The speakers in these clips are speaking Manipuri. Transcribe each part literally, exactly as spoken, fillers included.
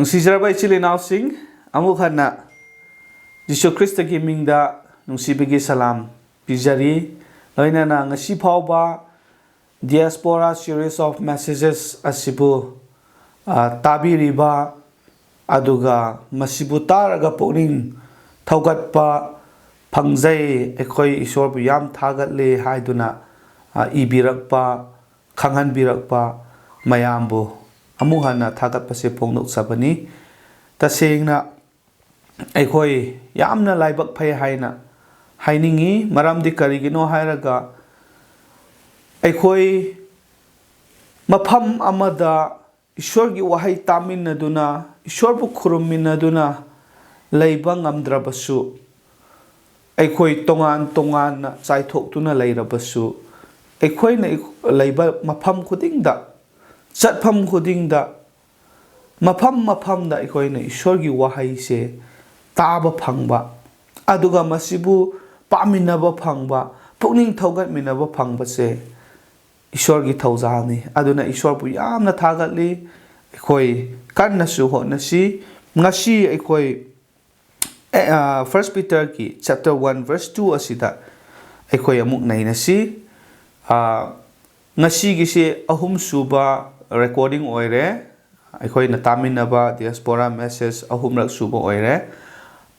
ꯅꯨꯡꯁꯤꯖꯔꯕ ꯏꯆꯤꯜ ꯏꯅꯥꯎꯁꯤꯡ, ꯑꯃꯨꯛ ꯍꯟꯅ ꯖꯤꯁꯨ ꯈ꯭ꯔꯤꯁꯇꯒꯤ ꯃꯤꯡꯗ ꯅꯨꯡꯁꯤꯕꯒꯤ ꯁꯂꯥꯝ ꯄꯤꯖꯔꯤ꯫ ꯂꯣꯏꯅꯅ ꯉꯁꯤ ꯐꯥꯎꯕ Diaspora Series of Messages ꯑꯁꯤꯕꯨ, ꯑ, ꯇꯥꯕꯤꯔꯤꯕ, ꯑꯗꯨꯒ ꯃꯁꯤꯕꯨ ꯇꯥꯔꯒ ꯄꯨꯛꯅꯤꯡ ꯊꯧꯒꯠꯄ ꯐꯪꯖꯩ, ꯑꯩꯈꯣꯏ ꯏꯁꯣꯔꯕꯨ ꯌꯥꯝ ꯊꯥꯒꯠꯂꯤ ꯍꯥꯏꯗꯨꯅ, ꯑ, ꯏꯕꯤꯔꯛꯄ, ꯈꯪꯍꯟꯕꯤꯔꯛꯄ ꯃꯌꯥꯝꯕꯨ ꯑꯃꯨꯛ ꯍꯟꯅ ꯊꯥꯒꯠꯄꯁꯦ ꯐꯣꯡꯗꯣꯛꯆꯕꯅꯤ꯫ ꯇꯁꯦꯡꯅ ꯑꯩꯈꯣꯏ ꯌꯥꯝꯅ ꯂꯥꯏꯕꯛ ꯐꯩ ꯍꯥꯏꯅ ꯍꯥꯏꯅꯤꯡꯉꯤ꯫ ꯃꯔꯝꯗꯤ ꯀꯔꯤꯒꯤꯅꯣ ꯍꯥꯏꯔꯒ, ꯑꯩꯈꯣꯏ ꯃꯐꯝ ꯑꯃꯗ ꯏꯁꯣꯔꯒꯤ ꯋꯥꯍꯩ ꯇꯥꯃꯤꯟꯅꯗꯨꯅ, ꯏꯁꯣꯔꯕꯨ ꯈꯨꯔꯨꯝꯃꯤꯟꯅꯗꯨꯅ ꯂꯩꯕ ꯉꯝꯗ꯭ꯔꯕꯁꯨ, ꯑꯩꯈꯣꯏ ꯇꯣꯉꯥꯟ ꯇꯣꯉꯥꯟꯅ ꯆꯥꯏꯊꯣꯛꯇꯨꯅ ꯂꯩꯔꯕꯁꯨ, ꯑꯩꯈꯣꯏꯅ ꯂꯩꯕ ꯃꯐꯝ ꯈꯨꯗꯤꯡꯗ, ꯆꯠꯐꯝ ꯈꯨꯗꯤꯡꯗ, ꯃꯐꯝ ꯃꯐꯝꯗ ꯑꯩꯈꯣꯏꯅ ꯏꯁꯣꯔꯒꯤ ꯋꯥꯍꯩꯁꯦ ꯇꯥꯕ ꯐꯪꯕ, ꯑꯗꯨꯒ ꯃꯁꯤꯕꯨ ꯄꯥꯃꯤꯟꯅꯕ ꯐꯪꯕ, ꯄꯨꯛꯅꯤꯡ ꯊꯧꯒꯠꯃꯤꯟꯅꯕ ꯐꯪꯕꯁꯦ ꯏꯁꯣꯔꯒꯤ ꯊꯧꯖꯥꯜꯅꯤ꯫ ꯑꯗꯨꯅ ꯏꯁꯣꯔꯕꯨ ꯌꯥꯝꯅ ꯊꯥꯒꯠꯂꯤ꯫ ꯑꯩꯈꯣꯏ ꯀꯟꯅꯁꯨ ꯍꯣꯠꯅꯁꯤ꯫ ꯉꯁꯤ ꯑꯩꯈꯣꯏ, ꯑꯦ, ꯑ, First Peterꯒꯤ chapter one verse two ꯑꯁꯤꯗ ꯑꯩꯈꯣꯏ ꯑꯃꯨꯛ ꯅꯩꯅꯁꯤ꯫ ꯑ, ꯉꯁꯤꯒꯤꯁꯤ ꯑꯍꯨꯝꯁꯨꯕ recording ꯑꯣꯏꯔꯦ꯫ ꯑꯩꯈꯣꯏꯅ ꯇꯥꯃꯤꯟꯅꯕ diaspora message ꯑꯍꯨꯝꯂꯛ ꯁꯨꯕ ꯑꯣꯏꯔꯦ꯫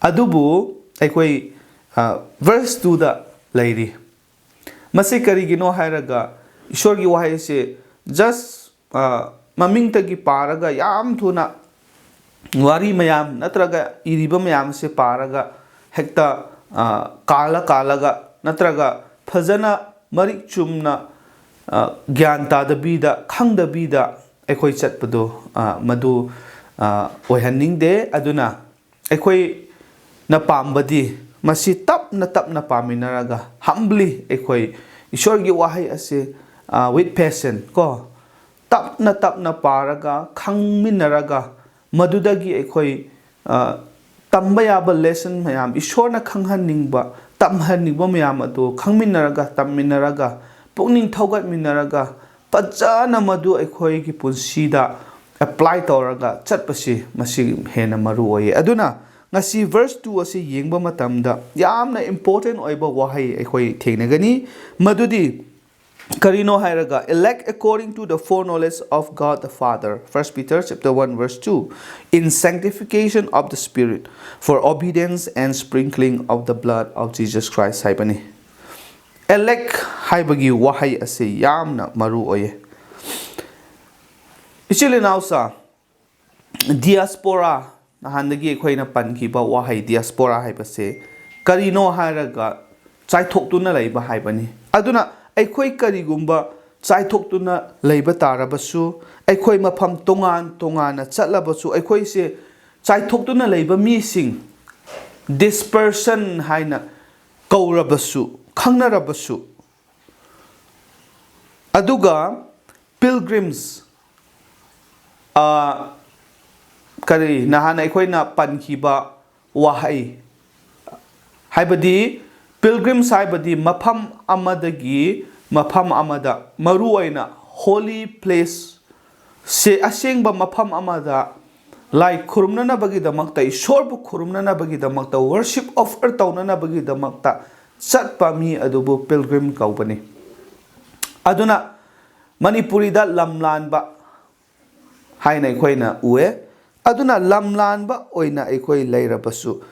ꯑꯗꯨꯕꯨ ꯑꯩꯈꯣꯏ, ꯑ, verse twoꯗ ꯂꯩꯔꯤ꯫ ꯃꯁꯤ ꯀꯔꯤꯒꯤꯅꯣ ꯍꯥꯏꯔꯒ, ꯏꯁꯣꯔꯒꯤ ꯋꯥꯍꯩꯁꯦ just, ꯑ, ꯃꯃꯤꯡꯇꯒꯤ ꯄꯥꯔꯒ ꯌꯥꯝ ꯊꯨꯅ ꯋꯥꯔꯤ ꯃꯌꯥꯝ ꯅꯠꯇ꯭ꯔꯒ ꯏꯔꯤꯕ ꯃꯌꯥꯝꯁꯦ ꯄꯥꯔꯒ ꯍꯦꯛꯇ, ꯑ, ꯀꯥꯜꯂ ꯀꯥꯜꯂꯒ ꯅꯠꯇ꯭ꯔꯒ ꯐꯖꯅ ꯃꯔꯤꯛ ꯆꯨꯝꯅ, ꯑ, ꯒ꯭ꯌꯥꯟ ꯇꯥꯗꯕꯤꯗ, ꯈꯪꯗꯕꯤꯗ ꯑꯩꯈꯣꯏ ꯆꯠꯄꯗꯣ, ꯑ, ꯃꯗꯨ, ꯑ, ꯑꯣꯏꯍꯟꯅꯤꯡꯗꯦ꯫ ꯑꯗꯨꯅ ꯑꯩꯈꯣꯏꯅ ꯄꯥꯝꯕꯗꯤ ꯃꯁꯤ ꯇꯞꯅ ꯇꯞꯅ ꯄꯥꯃꯤꯟꯅꯔꯒ, humbly ꯑꯩꯈꯣꯏ ꯏꯁꯣꯔꯒꯤ ꯋꯥꯍꯩ ꯑꯁꯤ, ꯑ, with patience ꯀꯣ, ꯇꯞꯅ ꯇꯞꯅ ꯄꯥꯔꯒ, ꯈꯪꯃꯤꯟꯅꯔꯒ, ꯃꯗꯨꯗꯒꯤ ꯑꯩꯈꯣꯏ, ꯑ, ꯇꯝꯕ ꯌꯥꯕ lesson ꯃꯌꯥꯝ, ꯏꯁꯣꯔꯅ ꯈꯪꯍꯟꯅꯤꯡꯕ, ꯇꯝꯍꯟꯅꯤꯡꯕ ꯃꯌꯥꯝ ꯑꯗꯨ ꯈꯪꯃꯤꯟꯅꯔꯒ, ꯇꯝꯃꯤꯟꯅꯔꯒ, ꯄꯨꯛꯅꯤꯡ ꯊꯧꯒꯠꯃꯤꯟꯅꯔꯒ, ꯐꯖꯅ ꯃꯗꯨ ꯑꯩꯈꯣꯏꯒꯤ ꯄꯨꯟꯁꯤꯗ ꯑꯦꯄ꯭ꯂꯥꯏ ꯇꯧꯔꯒ ꯆꯠꯄꯁꯤ ꯃꯁꯤ ꯍꯦꯟꯅ ꯃꯔꯨ ꯑꯣꯏꯌꯦ꯫ ꯑꯗꯨꯅ ꯉꯁꯤ ꯚꯔꯁ ꯇꯨ ꯑꯁꯤ ꯌꯦꯡꯕ ꯃꯇꯝꯗ ꯌꯥꯝꯅ ꯏꯝꯄꯣꯔꯇꯦꯟ ꯑꯣꯏꯕ ꯋꯥꯍꯩ ꯑꯩꯈꯣꯏ ꯊꯦꯡꯅꯒꯅꯤ, ꯃꯗꯨꯗꯤ ꯀꯔꯤꯅꯣ ꯍꯥꯏꯔꯒ, "Elect according to the foreknowledge of God the Father," First Peter chapter one verse two, "in sanctification of the Spirit, for obedience and sprinkling of the blood of Jesus Christ" ꯍꯥꯏꯕꯅꯤ꯫ ꯑꯦꯂꯦꯛ ꯍꯥꯏꯕꯒꯤ ꯋꯥꯍꯩ ꯑꯁꯤ ꯌꯥꯝꯅ ꯃꯔꯨ ꯑꯣꯏꯌꯦ꯫ ꯏꯆꯤꯜ ꯏꯅꯥꯎꯁꯥ, ꯗꯤꯌꯥꯁꯄꯣꯔꯥ, ꯅꯍꯥꯟꯗꯒꯤ ꯑꯩꯈꯣꯏꯅ ꯄꯟꯈꯤꯕ ꯋꯥꯍꯩ ꯗꯤꯌꯥꯁꯄꯣꯔꯥ ꯍꯥꯏꯕꯁꯦ ꯀꯔꯤꯅꯣ ꯍꯥꯏꯔꯒ, ꯆꯥꯏꯊꯣꯛꯇꯨꯅ ꯂꯩꯕ ꯍꯥꯏꯕꯅꯤ꯫ ꯑꯗꯨꯅ ꯑꯩꯈꯣꯏ ꯀꯔꯤꯒꯨꯝꯕ ꯆꯥꯏꯊꯣꯛꯇꯨꯅ ꯂꯩꯕ ꯇꯥꯔꯕꯁꯨ, ꯑꯩꯈꯣꯏ ꯃꯐꯝ ꯇꯣꯉꯥꯟ ꯇꯣꯉꯥꯟꯅ ꯆꯠꯂꯕꯁꯨ, ꯑꯩꯈꯣꯏꯁꯦ ꯆꯥꯏꯊꯣꯛꯇꯨꯅ ꯂꯩꯕ ꯃꯤꯁꯤꯡ, ꯗꯤꯁꯄꯔꯁꯟ ꯍꯥꯏꯅ ꯀꯧꯔꯕꯁꯨ, ꯈꯪꯅꯔꯕꯁꯨ, ꯑꯗꯨꯒ ꯄꯤꯜꯒ꯭ꯔꯤꯝꯁ, ꯑ, ꯀꯔꯤ, ꯅꯍꯥꯟ ꯑꯩꯈꯣꯏꯅ ꯄꯟꯈꯤꯕ ꯋꯥꯍꯩ, ꯍꯥꯏꯕꯗꯤ ꯄꯤꯜꯒ꯭ꯔꯤꯝꯁ ꯍꯥꯏꯕꯗꯤ ꯃꯐꯝ ꯑꯃꯗꯒꯤ ꯃꯐꯝ ꯑꯃꯗ, ꯃꯔꯨꯑꯣꯏꯅ ꯍꯣꯂꯤ ꯄ꯭ꯂꯦꯁ, ꯁꯦ ꯑꯁꯦꯡꯕ ꯃꯐꯝ ꯑꯃꯗ ꯂꯥꯏ ꯈꯨꯔꯨꯝꯅꯅꯕꯒꯤꯗꯃꯛꯇ, ꯏꯁꯣꯔꯕꯨ ꯈꯨꯔꯨꯝꯅꯅꯕꯒꯤꯗꯃꯛꯇ, ꯋꯔꯁꯤꯞ ꯑꯣꯐꯔ ꯇꯧꯅꯅꯕꯒꯤꯗꯃꯛꯇ ꯆꯠꯄ ꯃꯤ ꯑꯗꯨꯕꯨ ꯄꯤꯜꯒ꯭ꯔꯤꯝ ꯀꯧꯕꯅꯤ꯫ ꯑꯗꯨꯅ ꯃꯅꯤꯄꯨꯔꯤꯗ ꯂꯝꯂꯥꯟꯕ ꯍꯥꯏꯅ ꯑꯩꯈꯣꯏꯅ ꯎꯑꯦ꯫ ꯑꯗꯨꯅ ꯂꯝꯂꯥꯟꯕ ꯑꯣꯏꯅ ꯑꯩꯈꯣꯏ ꯂꯩꯔꯕꯁꯨ,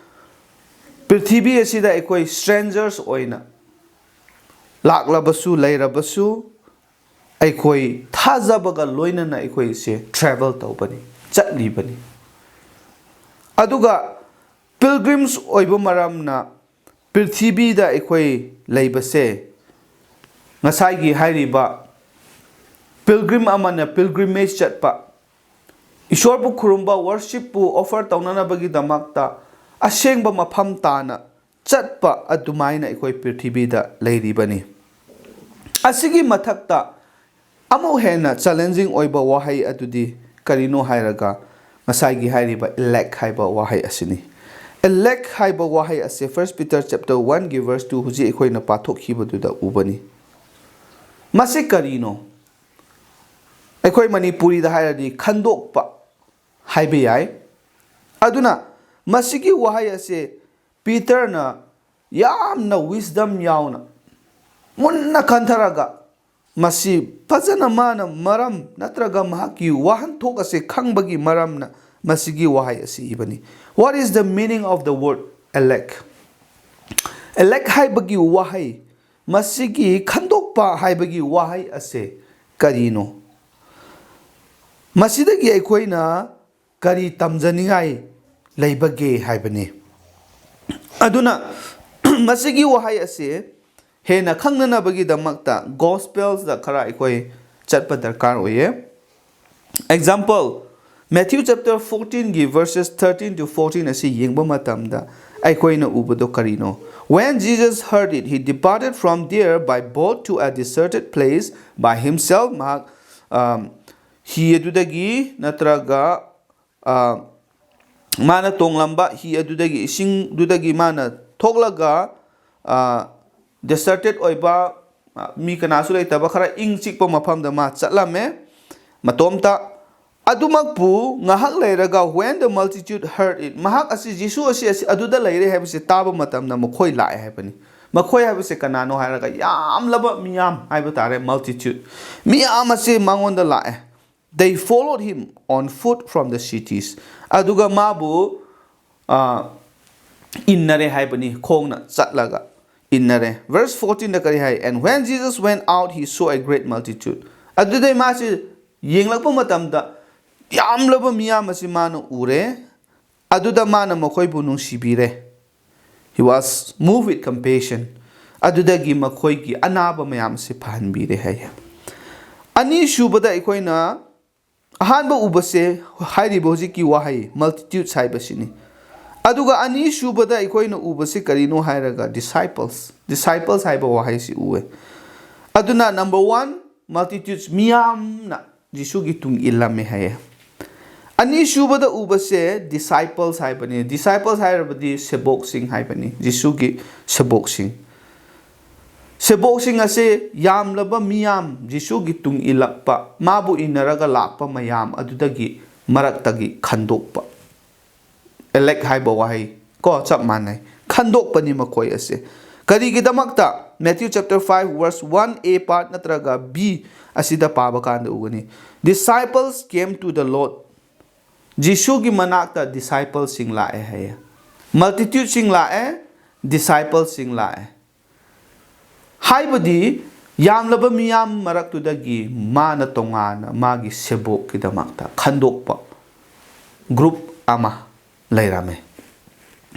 ꯄ꯭ꯔꯤꯊꯤꯕꯤ ꯑꯁꯤꯗ ꯑꯩꯈꯣꯏ ꯁ꯭ꯇ꯭ꯔꯦꯟꯖꯔꯁ ꯑꯣꯏꯅ ꯂꯥꯛꯂꯕꯁꯨ, ꯂꯩꯔꯕꯁꯨ, ꯑꯩꯈꯣꯏ ꯊꯥꯖꯕꯒ ꯂꯣꯏꯅꯅ ꯑꯩꯈꯣꯏꯁꯦ ꯇ꯭ꯔꯦꯚꯦꯜ ꯇꯧꯕꯅꯤ, ꯆꯠꯂꯤꯕꯅꯤ꯫ ꯑꯗꯨꯒ ꯄꯤꯜꯒ꯭ꯔꯤꯝꯁ ꯑꯣꯏꯕ ꯃꯔꯝꯅ ꯄ꯭ꯔꯤꯊꯤꯕꯤꯗ ꯑꯩꯈꯣꯏ ꯂꯩꯕꯁꯦ, ꯉꯁꯥꯏꯒꯤ ꯍꯥꯏꯔꯤꯕ ꯄꯤꯜꯒ꯭ꯔꯤꯝ ꯑꯃꯅ ꯄꯤꯜꯒ꯭ꯔꯤꯃꯦꯖ ꯆꯠꯄ, ꯏꯁꯣꯔꯕꯨ ꯈꯨꯔꯨꯝꯕ, ꯋꯔꯁꯤꯞꯄꯨ ꯑꯣꯐꯔ ꯇꯧꯅꯅꯕꯒꯤꯗꯃꯛꯇ ꯑꯁꯦꯡꯕ ꯃꯐꯝ ꯇꯥꯅ ꯆꯠꯄ ꯑꯗꯨꯃꯥꯏꯅ ꯑꯩꯈꯣꯏ ꯄ꯭ꯔꯤꯊꯤꯕꯤꯗ ꯂꯩꯔꯤꯕꯅꯤ꯫ ꯑꯁꯤꯒꯤ ꯃꯊꯛꯇ ꯑꯃꯨꯛ ꯍꯦꯟꯅ ꯆꯦꯂꯦꯟꯖꯤꯡ ꯑꯣꯏꯕ ꯋꯥꯍꯩ ꯑꯗꯨꯗꯤ ꯀꯔꯤꯅꯣ ꯍꯥꯏꯔꯒ, ꯉꯁꯥꯏꯒꯤ ꯍꯥꯏꯔꯤꯕ ꯏꯂꯦꯛ ꯍꯥꯏꯕ ꯋꯥꯍꯩ ꯑꯁꯤꯅꯤ꯫ ꯏꯂꯦꯛ ꯍꯥꯏꯕ ꯋꯥꯍꯩ ꯑꯁꯤ First Peter chapter one ꯒꯤ verse two, ꯍꯧꯖꯤꯛ ꯑꯩꯈꯣꯏꯅ ꯄꯥꯊꯣꯛꯈꯤꯕꯗꯨꯗ ꯎꯕꯅꯤ꯫ ꯃꯁꯤ ꯀꯔꯤꯅꯣ? ꯑꯩꯈꯣꯏ ꯃꯅꯤꯄꯨꯔꯤꯗ ꯍꯥꯏꯔꯗꯤ ꯈꯟꯗꯣꯛꯄ ꯍꯥꯏꯕ ꯌꯥꯏ꯫ ꯑꯗꯨꯅ ꯃꯁꯤꯒꯤ ꯋꯥꯍꯩ ꯑꯁꯦ ꯄꯤꯇꯔꯅ ꯌꯥꯝꯅ wisdom ꯌꯥꯎꯅ ꯃꯨꯟꯅ ꯈꯟꯊꯔꯒ ꯃꯁꯤ ꯐꯖꯅ ꯃꯥꯅ ꯃꯔꯝ ꯅꯠꯇ꯭ꯔꯒ ꯃꯍꯥꯛꯀꯤ ꯋꯥꯍꯟꯊꯣꯛ ꯑꯁꯦ ꯈꯪꯕꯒꯤ ꯃꯔꯝꯅ ꯃꯁꯤꯒꯤ ꯋꯥꯍꯩ ꯑꯁꯤ ꯏꯕꯅꯤ꯫ What is the meaning of the word elect? Elect ꯍꯥꯏꯕꯒꯤ ꯋꯥꯍꯩ, ꯃꯁꯤꯒꯤ ꯈꯟꯗꯣꯛꯄ ꯍꯥꯏꯕꯒꯤ ꯋꯥꯍꯩ ꯑꯁꯦ ꯀꯔꯤꯅꯣ? ꯃꯁꯤꯗꯒꯤ ꯑꯩꯈꯣꯏꯅ ꯀꯔꯤ ꯇꯝꯖꯅꯤꯡꯉꯥꯏ ꯂꯩꯕꯒꯦ ꯍꯥꯏꯕꯅꯤ꯫ ꯑꯗꯨꯅ ꯃꯁꯤꯒꯤ ꯋꯥꯍꯩ ꯑꯁꯤ ꯍꯦꯟꯅ ꯈꯪꯅꯅꯕꯒꯤꯗꯃꯛꯇ Gospelsꯇ ꯈꯔ ꯑꯩꯈꯣꯏ ꯆꯠꯄ ꯗꯔꯀꯥꯔ ꯑꯣꯏꯌꯦ꯫ Example, Matthew chapter fourteenꯒꯤ verses thirteen to fourteen ꯑꯁꯤ ꯌꯦꯡꯕ ꯃꯇꯝꯗ ꯑꯩꯈꯣꯏꯅ ꯎꯕꯗꯣ ꯀꯔꯤꯅꯣ? When Jesus heard it, he departed from there by boat to a deserted place by himself. ꯃꯍꯥꯛ ꯑ, ꯍꯤ ꯑꯗꯨꯗꯒꯤ ꯅꯠꯇ꯭ꯔꯒ ꯑ, ꯃꯥꯅ ꯇꯣꯡꯂꯝꯕ ꯍꯤ ꯑꯗꯨꯗꯒꯤ, ꯏꯁꯤꯡꯗꯨꯗꯒꯤ ꯃꯥꯅ ꯊꯣꯛꯂꯒ, ꯑ, deserted ꯑꯣꯏꯕ, ꯑ, ꯃꯤ ꯀꯅꯥꯁꯨ ꯂꯩꯇꯕ ꯈꯔ ꯏꯪ ꯆꯤꯛꯄ ꯃꯐꯝꯗ ꯃꯥ ꯆꯠꯂꯝꯃꯦ ꯃꯇꯣꯝꯇ꯫ ꯑꯗꯨꯃꯛꯄꯨ ꯉꯥꯏꯍꯥꯛ ꯂꯩꯔꯒ, when the multitude heard it, ꯃꯍꯥꯛ ꯑꯁꯤ, ꯖꯤꯁꯨ ꯑꯁꯤ, ꯑꯁꯤ ꯑꯗꯨꯗ ꯂꯩꯔꯦ ꯍꯥꯏꯕꯁꯤ ꯇꯥꯕ ꯃꯇꯝꯗ ꯃꯈꯣꯏ ꯂꯥꯛꯑꯦ ꯍꯥꯏꯕꯅꯤ꯫ ꯃꯈꯣꯏ ꯍꯥꯏꯕꯁꯦ ꯀꯅꯥꯅꯣ ꯍꯥꯏꯔꯒ, ꯌꯥꯝꯂꯕ ꯃꯤꯌꯥꯝ ꯍꯥꯏꯕ ꯇꯥꯔꯦ, multitude, ꯃꯤꯌꯥꯝ ꯑꯁꯤ ꯃꯉꯣꯟꯗ ꯂꯥꯛꯑꯦ꯫ They followed him on foot from the cities. ꯑꯗꯨꯒ ꯃꯥꯕꯨ, ꯑ, ꯏꯟꯅꯔꯦ ꯍꯥꯏꯕꯅꯤ, ꯈꯣꯡꯅ ꯆꯠꯂꯒ ꯏꯟꯅꯔꯦ꯫ Verse fourteenꯗ ꯀꯔꯤ ꯍꯥꯏ? And when Jesus went out, he saw a great multitude. ꯑꯗꯨꯗꯩ ꯃꯥꯁꯤ ꯌꯦꯡꯂꯛꯄ ꯃꯇꯝꯗ ꯌꯥꯝꯂꯕ ꯃꯤꯌꯥꯝ ꯑꯁꯤ ꯃꯥꯅ ꯎꯔꯦ꯫ ꯑꯗꯨꯗ ꯃꯥꯅ ꯃꯈꯣꯏꯕꯨ ꯅꯨꯡꯁꯤꯕꯤꯔꯦ꯫ He was moved with compassion. ꯑꯗꯨꯗꯒꯤ ꯃꯈꯣꯏꯒꯤ ꯑꯅꯥꯕ ꯃꯌꯥꯝꯁꯤ ꯐꯍꯟꯕꯤꯔꯦ ꯍꯥꯏꯌꯦ꯫ ꯑꯅꯤꯁꯨꯕꯗ ꯑꯩꯈꯣꯏꯅ ꯑꯍꯥꯟꯕ ꯎꯕꯁꯦ ꯍꯥꯏꯔꯤꯕ ꯍꯧꯖꯤꯛꯀꯤ ꯋꯥꯍꯩ multitudes ꯍꯥꯏꯕꯁꯤꯅꯤ꯫ ꯑꯗꯨꯒ ꯑꯅꯤꯁꯨꯕꯗ ꯑꯩꯈꯣꯏꯅ ꯎꯕꯁꯤ ꯀꯔꯤꯅꯣ ꯍꯥꯏꯔꯒ disciples, disciples ꯍꯥꯏꯕ ꯋꯥꯍꯩꯁꯤ ꯎꯑꯦ꯫ ꯑꯗꯨꯅ number one, multitudes, ꯃꯤꯌꯥꯝꯅ ꯖꯤꯁꯨꯒꯤ ꯇꯨꯡ ꯏꯜꯂꯝꯃꯦ ꯍꯥꯏꯌꯦ꯫ ꯑꯅꯤꯁꯨꯕꯗ ꯎꯕꯁꯦ disciples ꯍꯥꯏꯕꯅꯤ꯫ Disciples ꯍꯥꯏꯔꯕꯗꯤ ꯁꯦꯕꯣꯛꯁꯤꯡ ꯍꯥꯏꯕꯅꯤ, ꯖꯤꯁꯨꯒꯤ ꯁꯦꯕꯣꯛꯁꯤꯡ꯫ ꯁꯦꯕꯣꯛꯁꯤꯡ ꯑꯁꯦ ꯌꯥꯝꯂꯕ ꯃꯤꯌꯥꯝ, ꯖꯤꯁꯨꯒꯤ ꯇꯨꯡ ꯏꯜꯂꯛꯄ, ꯃꯥꯕꯨ ꯏꯟꯅꯔꯒ ꯂꯥꯛꯄ ꯃꯌꯥꯝ ꯑꯗꯨꯗꯒꯤ ꯃꯔꯛꯇꯒꯤ ꯈꯟꯗꯣꯛꯄ꯫ Elect ꯍꯥꯏꯕ ꯋꯥꯍꯩ ꯀꯣ, ꯆꯞ ꯃꯥꯟꯅꯩ꯫ ꯈꯟꯗꯣꯛꯄꯅꯤ ꯃꯈꯣꯏ ꯑꯁꯦ꯫ ꯀꯔꯤꯒꯤꯗꯃꯛꯇ? Matthew chapter five verse one A part ꯅꯠꯇ꯭ꯔꯒ B ꯑꯁꯤꯗ ꯄꯥꯕ ꯀꯥꯟꯗ ꯎꯒꯅꯤ꯫ Disciples came to the Lord. ꯖꯤꯁꯨꯒꯤ ꯃꯅꯥꯛꯇ discipleꯁꯤꯡ ꯂꯥꯛꯑꯦ ꯍꯥꯏꯌꯦ꯫ Multitudeꯁꯤꯡ ꯂꯥꯛꯑꯦ, discipleꯁꯤꯡ ꯂꯥꯛꯑꯦ꯫ ꯍꯥꯏꯕꯗꯤ ꯌꯥꯝꯂꯕ ꯃꯤꯌꯥꯝ ꯃꯔꯛꯇꯨꯗꯒꯤ ꯃꯥꯅ ꯇꯣꯉꯥꯟꯅ ꯃꯥꯒꯤ ꯁꯦꯕꯣꯛꯀꯤꯗꯃꯛꯇ ꯈꯟꯗꯣꯛꯄ group ꯑꯃ ꯂꯩꯔꯝꯃꯦ꯫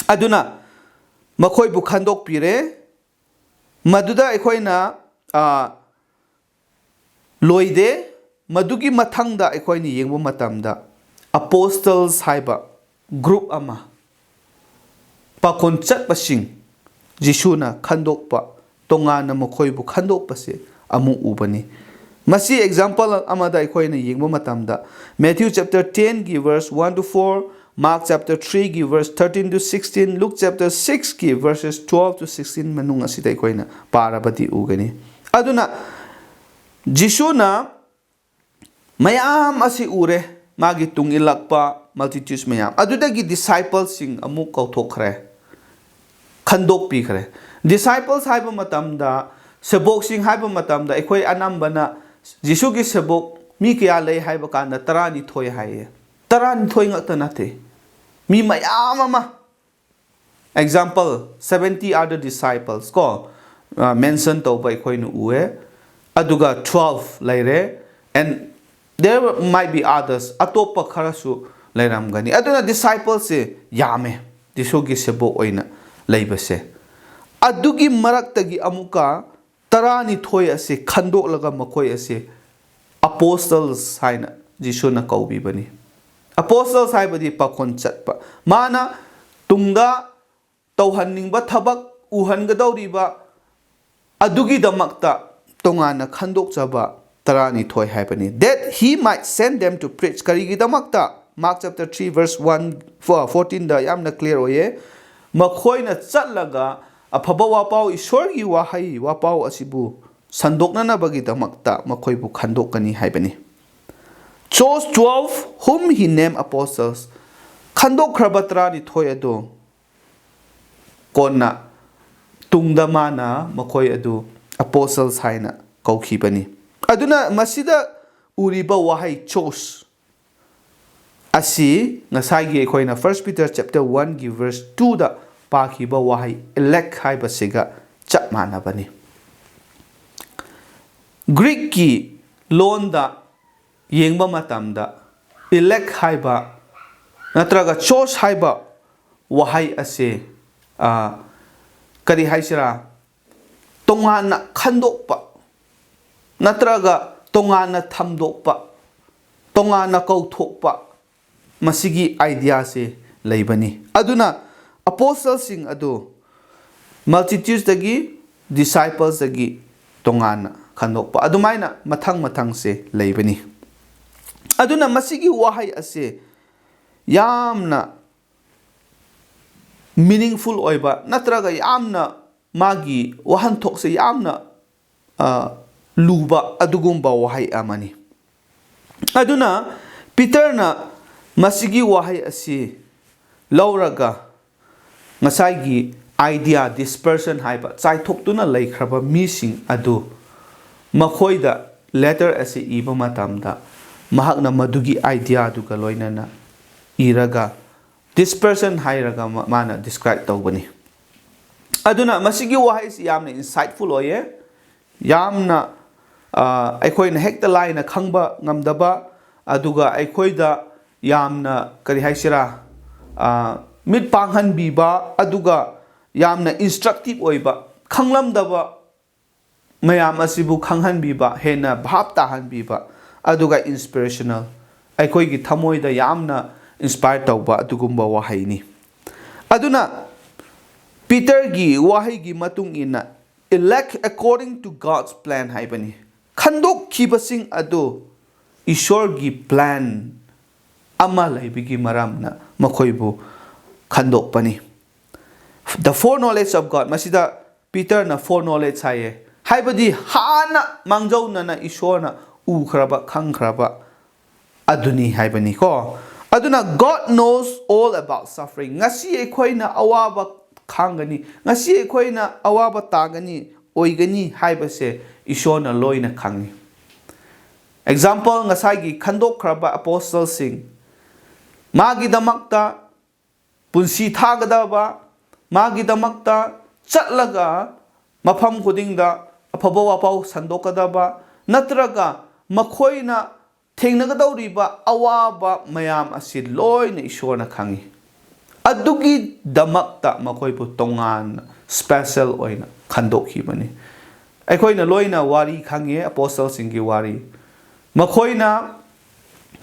ꯑꯗꯨꯅ ꯃꯈꯣꯏꯕꯨ ꯈꯟꯗꯣꯛꯄꯤꯔꯦ꯫ ꯃꯗꯨꯗ ꯑꯩꯈꯣꯏꯅ, ꯑ, ꯂꯣꯏꯗꯦ꯫ ꯃꯗꯨꯒꯤ ꯃꯊꯪꯗ ꯑꯩꯈꯣꯏꯅ ꯌꯦꯡꯕ ꯃꯇꯝꯗ apostles ꯍꯥꯏꯕ group ꯑꯃ, ꯄꯥꯈꯣꯟ ꯆꯠꯄꯁꯤꯡ, ꯖꯤꯁꯨꯅ ꯈꯟꯗꯣꯛꯄ, ꯇꯣꯉꯥꯟꯅ ꯃꯈꯣꯏꯕꯨ ꯈꯟꯗꯣꯛꯄꯁꯦ ꯑꯃꯨꯛ ꯎꯕꯅꯤ꯫ ꯃꯁꯤ example ꯑꯃꯗ ꯑꯩꯈꯣꯏꯅ ꯌꯦꯡꯕ ꯃꯇꯝꯗ, Matthew chapter tenꯒꯤ verse one to four, Mark chapter threeꯒꯤ verse thirteen to sixteen, Luke chapter sixꯀꯤ verses twelve to sixteen ꯃꯅꯨꯡ ꯑꯁꯤꯗ ꯑꯩꯈꯣꯏꯅ ꯄꯥꯔꯕꯗꯤ ꯎꯒꯅꯤ꯫ ꯑꯗꯨꯅ ꯖꯤꯁꯨꯅ ꯃꯌꯥꯝ ꯑꯁꯤ ꯎꯔꯦ, ꯃꯥꯒꯤ ꯇꯨꯡ ꯏꯜꯂꯛꯄ multitudes ꯃꯌꯥꯝ꯫ ꯑꯗꯨꯗꯒꯤ disciplesꯁꯤꯡ ꯑꯃꯨꯛ ꯀꯧꯊꯣꯛꯈ꯭ꯔꯦ, ꯈꯟꯗꯣꯛꯄꯤꯈ꯭ꯔꯦ꯫ Disciples ꯍꯥꯏꯕ ꯃꯇꯝꯗ, ꯁꯦꯕꯣꯛꯁꯤꯡ ꯍꯥꯏꯕ ꯃꯇꯝꯗ, ꯑꯩꯈꯣꯏ ꯑꯅꯝꯕꯅ ꯖꯤꯁꯨꯒꯤ ꯁꯦꯕꯣꯛ ꯃꯤ ꯀꯌꯥ ꯂꯩ ꯍꯥꯏꯕ ꯀꯥꯟꯗ ꯇꯔꯥꯅꯤꯊꯣꯏ ꯍꯥꯏꯌꯦ꯫ ꯇꯔꯥꯅꯤꯊꯣꯏ ꯉꯛꯇ ꯅꯠꯇꯦ, ꯃꯤ ꯃꯌꯥꯝ ꯑꯃ꯫ Example, seventy other disciples ꯀꯣ, ꯑ, mention ꯇꯧꯕ ꯑꯩꯈꯣꯏꯅ ꯎꯑꯦ꯫ ꯑꯗꯨꯒ twelve ꯂꯩꯔꯦ, and there might be others, ꯑꯇꯣꯞꯄ ꯈꯔꯁꯨ ꯂꯩꯔꯝꯒꯅꯤ꯫ ꯑꯗꯨꯅ disciplesꯁꯦ ꯌꯥꯝꯃꯦ, ꯖꯤꯁꯨꯒꯤ ꯁꯦꯕꯣꯛ ꯑꯣꯏꯅ ꯂꯩꯕꯁꯦ꯫ ꯑꯗꯨꯒꯤ ꯃꯔꯛꯇꯒꯤ ꯑꯃꯨꯛꯀ ꯇꯔꯥꯅꯤꯊꯣꯏ ꯑꯁꯤ ꯈꯟꯗꯣꯛꯂꯒ ꯃꯈꯣꯏ ꯑꯁꯤ apostles ꯍꯥꯏꯅ ꯖꯤꯁꯨꯅ ꯀꯧꯕꯤꯕꯅꯤ꯫ Apostles ꯍꯥꯏꯕꯗꯤ ꯄꯥꯈꯣꯟ ꯆꯠꯄ꯫ ꯃꯥꯅ ꯇꯨꯡꯗ ꯇꯧꯍꯟꯅꯤꯡꯕ ꯊꯕꯛ ꯎꯍꯟꯒꯗꯧꯔꯤꯕ ꯑꯗꯨꯒꯤꯗꯃꯛꯇ ꯇꯣꯉꯥꯟꯅ ꯈꯟꯗꯣꯛꯆꯕ ꯇꯔꯥꯅꯤꯊꯣꯏ ꯍꯥꯏꯕꯅꯤ꯫ That he might send them to preach. ꯀꯔꯤꯒꯤꯗꯃꯛꯇ? Mark chapter three verse one, fourteenꯗ ꯌꯥꯝꯅ clear ꯑꯣꯏꯌꯦ꯫ ꯃꯈꯣꯏꯅ ꯆꯠꯂꯒ ꯑꯐꯕ ꯋꯥꯄꯥꯎ, ꯏꯁꯣꯔꯒꯤ ꯋꯥꯍꯩ, ꯋꯥꯄꯥꯎ ꯑꯁꯤꯕꯨ ꯁꯟꯗꯣꯛꯅꯅꯕꯒꯤꯗꯃꯛꯇ ꯃꯈꯣꯏꯕꯨ ꯈꯟꯗꯣꯛꯀꯅꯤ ꯍꯥꯏꯕꯅꯤ꯫ Chose twelve, whom he named apostles, ꯈꯟꯗꯣꯛꯈ꯭ꯔꯕ ꯇꯔꯥꯅꯤꯊꯣꯏ ꯑꯗꯨ ꯀꯣꯟꯅ ꯇꯨꯡꯗ ꯃꯥꯅ ꯃꯈꯣꯏ ꯑꯗꯨ apostles ꯍꯥꯏꯅ ꯀꯧꯈꯤꯕꯅꯤ꯫ ꯑꯗꯨꯅ ꯃꯁꯤꯗ ꯎꯔꯤꯕ ꯋꯥꯍꯩ chose ꯑꯁꯤ ꯉꯁꯥꯏꯒꯤ ꯑꯩꯈꯣꯏꯅ First Peter chapter one ꯒꯤ verse two ꯗ ꯄꯥꯈꯤꯕ ꯋꯥꯍꯩ elect ꯍꯥꯏꯕꯁꯤꯒ ꯆꯞ ꯃꯥꯟꯅꯕꯅꯤ꯫ ꯒ꯭ꯔꯤꯛꯀꯤ ꯂꯣꯟꯗ ꯌꯦꯡꯕ ꯃꯇꯝꯗ elect ꯍꯥꯏꯕ ꯅꯠꯇ꯭ꯔꯒ chose ꯍꯥꯏꯕ ꯋꯥꯍꯩ ꯑꯁꯦ, ꯑ, ꯀꯔꯤ ꯍꯥꯏꯁꯤꯔꯥ, ꯇꯣꯉꯥꯟꯅ ꯈꯟꯗꯣꯛꯄ ꯅꯠꯇ꯭ꯔꯒ ꯇꯣꯉꯥꯟꯅ ꯊꯝꯗꯣꯛꯄ, ꯇꯣꯉꯥꯟꯅ ꯀꯧꯊꯣꯛꯄ, ꯃꯁꯤꯒꯤ idea ꯁꯦ ꯂꯩꯕꯅꯤ꯫ ꯑꯗꯨꯅ apostles ꯁꯤꯡ ꯑꯗꯨ multitudes ꯇꯒꯤ, disciples ꯇꯒꯤ ꯇꯣꯉꯥꯟꯅ ꯈꯟꯗꯣꯛꯄ, ꯑꯗꯨꯃꯥꯏꯅ ꯃꯊꯪ ꯃꯊꯪꯁꯦ ꯂꯩꯕꯅꯤ꯫ ꯑꯗꯨꯅ ꯃꯁꯤꯒꯤ ꯋꯥꯍꯩ ꯑꯁꯦ ꯌꯥꯝꯅ meaningful ꯑꯣꯏꯕ ꯅꯠꯇ꯭ꯔꯒ ꯌꯥꯝꯅ ꯃꯥꯒꯤ ꯋꯥꯍꯟꯊꯣꯛꯁꯦ ꯌꯥꯝꯅ, ꯑ, ꯂꯨꯕ ꯑꯗꯨꯒꯨꯝꯕ ꯋꯥꯍꯩ ꯑꯃꯅꯤ꯫ ꯑꯗꯨꯅ ꯄꯤꯇꯔꯅ ꯃꯁꯤꯒꯤ ꯋꯥꯍꯩ ꯑꯁꯤ ꯂꯧꯔꯒ ꯉꯁꯥꯏꯒꯤ idea, dispersion ꯍꯥꯏꯕ ꯆꯥꯏꯊꯣꯛꯇꯨꯅ ꯂꯩꯈ꯭ꯔꯕ ꯃꯤꯁꯤꯡ ꯑꯗꯨ ꯃꯈꯣꯏꯗ letter ꯑꯁꯤ ꯏꯕ ꯃꯇꯝꯗ ꯃꯍꯥꯛꯅ ꯃꯗꯨꯒꯤ idea ꯗꯨꯒ ꯂꯣꯏꯅꯅ ꯏꯔꯒ dispersion ꯍꯥꯏꯔꯒ ꯃꯥꯅ describe ꯇꯧꯕꯅꯤ꯫ ꯑꯗꯨꯅ ꯃꯁꯤꯒꯤ ꯋꯥꯍꯩꯁꯤ ꯌꯥꯝꯅ insightful ꯑꯣꯏꯌꯦ, ꯌꯥꯝꯅ, ꯑ, ꯑꯩꯈꯣꯏꯅ ꯍꯦꯛꯇ ꯂꯥꯏꯅ ꯈꯪꯕ ꯉꯝꯗꯕ, ꯑꯗꯨꯒ ꯑꯩꯈꯣꯏꯗ ꯌꯥꯝꯅ, ꯀꯔꯤ ꯍꯥꯏꯁꯤꯔꯥ, ꯑ, ꯃꯤꯠ ꯄꯥꯡꯍꯟꯕꯤꯕ, ꯑꯗꯨꯒ ꯌꯥꯝꯅ instructive ꯑꯣꯏꯕ, ꯈꯪꯂꯝꯗꯕ ꯃꯌꯥꯝ ꯑꯁꯤꯕꯨ ꯈꯪꯍꯟꯕꯤꯕ, ꯍꯦꯟꯅ ꯚꯥꯞ ꯇꯥꯍꯟꯕꯤꯕ, ꯑꯗꯨꯒ inspirational, ꯑꯩꯈꯣꯏꯒꯤ ꯊꯃꯣꯏꯗ ꯌꯥꯝꯅ inspire ꯇꯧꯕ ꯑꯗꯨꯒꯨꯝꯕ ꯋꯥꯍꯩꯅꯤ꯫ ꯑꯗꯨꯅ ꯄꯤꯇꯔꯒꯤ ꯋꯥꯍꯩꯒꯤ ꯃꯇꯨꯡ ꯏꯟꯅ elect according to God's plan ꯍꯥꯏꯕꯅꯤ꯫ ꯈꯟꯗꯣꯛꯈꯤꯕꯁꯤꯡ ꯑꯗꯨ ꯏꯁꯣꯔꯒꯤ plan ꯑꯃ ꯂꯩꯕꯒꯤ ꯃꯔꯝꯅ ꯃꯈꯣꯏꯕꯨ ꯈꯟꯗꯣꯛꯄꯅꯤ꯫ The foreknowledge of God, ꯃꯁꯤꯗ ꯄꯤꯇꯔꯅ foreknowledge ꯍꯥꯏꯌꯦ, ꯍꯥꯏꯕꯗꯤ ꯍꯥꯟꯅ ꯃꯥꯡꯖꯧꯅꯅ ꯏꯁꯣꯔꯅ ꯎꯈ꯭ꯔꯕ, ꯈꯪꯈ꯭ꯔꯕ ꯑꯗꯨꯅꯤ ꯍꯥꯏꯕꯅꯤꯀꯣ꯫ ꯑꯗꯨꯅ God knows all about suffering. ꯉꯁꯤ ꯑꯩꯈꯣꯏꯅ ꯑꯋꯥꯕ ꯈꯥꯡꯒꯅꯤ, ꯉꯁꯤ ꯑꯩꯈꯣꯏꯅ ꯑꯋꯥꯕ ꯇꯥꯒꯅꯤ, ꯑꯣꯏꯒꯅꯤ ꯍꯥꯏꯕꯁꯦ ꯏꯁꯣꯔꯅ ꯂꯣꯏꯅ ꯈꯪꯉꯤ꯫ Example, ꯉꯁꯥꯏꯒꯤ ꯈꯟꯗꯣꯛꯈ꯭ꯔꯕ ꯑꯄꯣꯁꯇꯜꯁꯤꯡ, ꯃꯥꯒꯤꯗꯃꯛꯇ ꯄꯨꯟꯁꯤ ꯊꯥꯒꯗꯕ, ꯃꯥꯒꯤꯗꯃꯛꯇ ꯆꯠꯂꯒ ꯃꯐꯝ ꯈꯨꯗꯤꯡꯗ ꯑꯐꯕ ꯋꯥꯄꯥꯎ ꯁꯟꯗꯣꯛꯀꯗꯕ, ꯅꯠꯇ꯭ꯔꯒ ꯃꯈꯣꯏꯅ ꯊꯦꯡꯅꯒꯗꯧꯔꯤꯕ ꯑꯋꯥꯕ ꯃꯌꯥꯝ ꯑꯁꯤ ꯂꯣꯏꯅ ꯏꯁꯣꯔꯅ ꯈꯪꯉꯤ꯫ ꯑꯗꯨꯒꯤꯗꯃꯛꯇ ꯃꯈꯣꯏꯕꯨ ꯇꯣꯉꯥꯟꯅ, special ꯑꯣꯏꯅ ꯈꯟꯗꯣꯛꯈꯤꯕꯅꯤ꯫ ꯑꯩꯈꯣꯏꯅ ꯂꯣꯏꯅ ꯋꯥꯔꯤ ꯈꯪꯉꯦ, ꯑꯄꯣꯁꯇꯜꯁꯤꯡꯒꯤ ꯋꯥꯔꯤ꯫ ꯃꯈꯣꯏꯅ